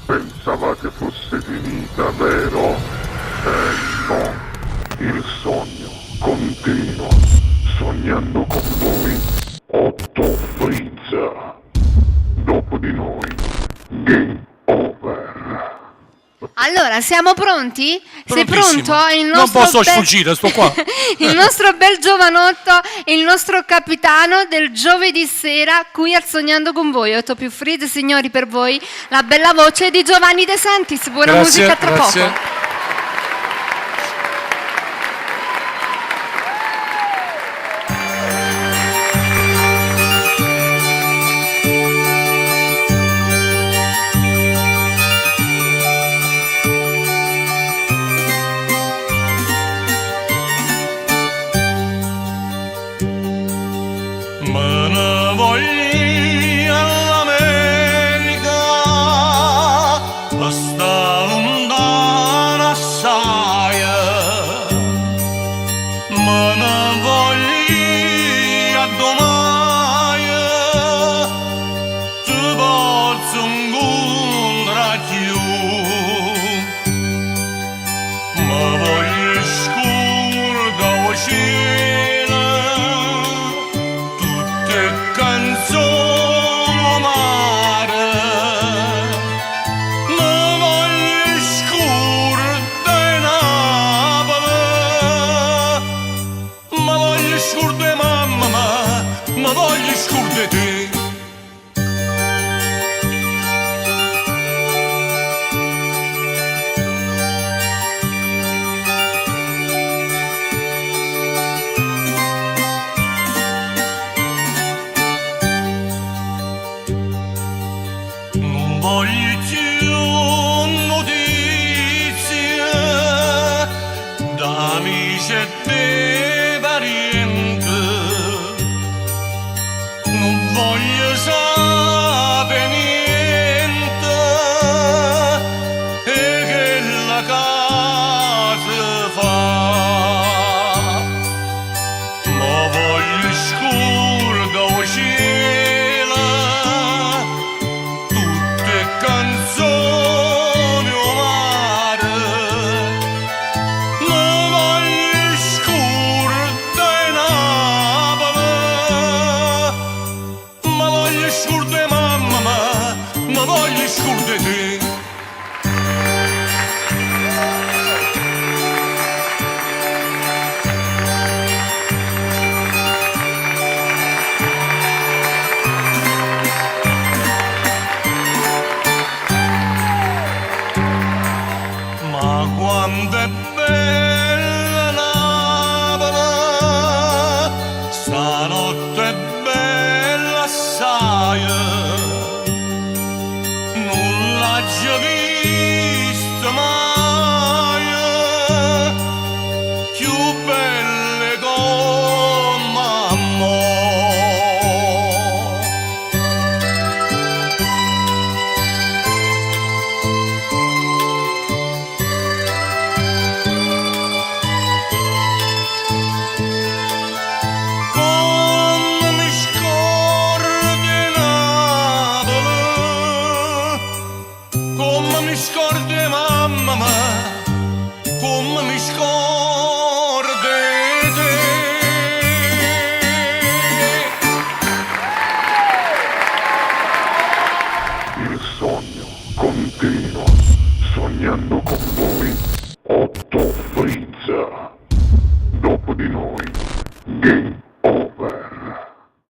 Pensavate fosse finita, vero? Eh no, il sogno continua, sognando con voi Otto Freeze. Dopo di noi, Game Over. Allora, siamo pronti? Sei Prontissimo. pronto? Il Non nostro posso bel- sfuggire, sto qua. Il nostro bel giovanotto, il nostro capitano del giovedì sera qui al Sognando con voi. 8 più Freeze, signori, per voi la bella voce di Giovanni De Santis. Buona Grazie, musica tra grazie. poco. Me ne voglio all'America, a sta lontana assai. Me ne voglio a domani, ti posso incontrare più. Ma voglio scordare il cielo, tutte canzoni amare. Ma voglio scordare Napoli, ma voglio scordare mamma, ma voglio scordare te. Non voglio più notizie da amici e dei parenti. Non voglio sapere niente e che la casa fa. Ma voglio scordare il cielo, tutte canzoni amare. Ma voglio scordare Napoli, ma voglio scordare mamma, ma voglio scordare te. Ma quando è bella Napoli, stanotte è bella assai, non l'ha già vista mai, più belle come a mo'. Come mi scordi Napoli, come mi scordi mamma, come mi scordi te. Il sogno continua, sognando con voi Otto Freeze. Dopo di noi, Game.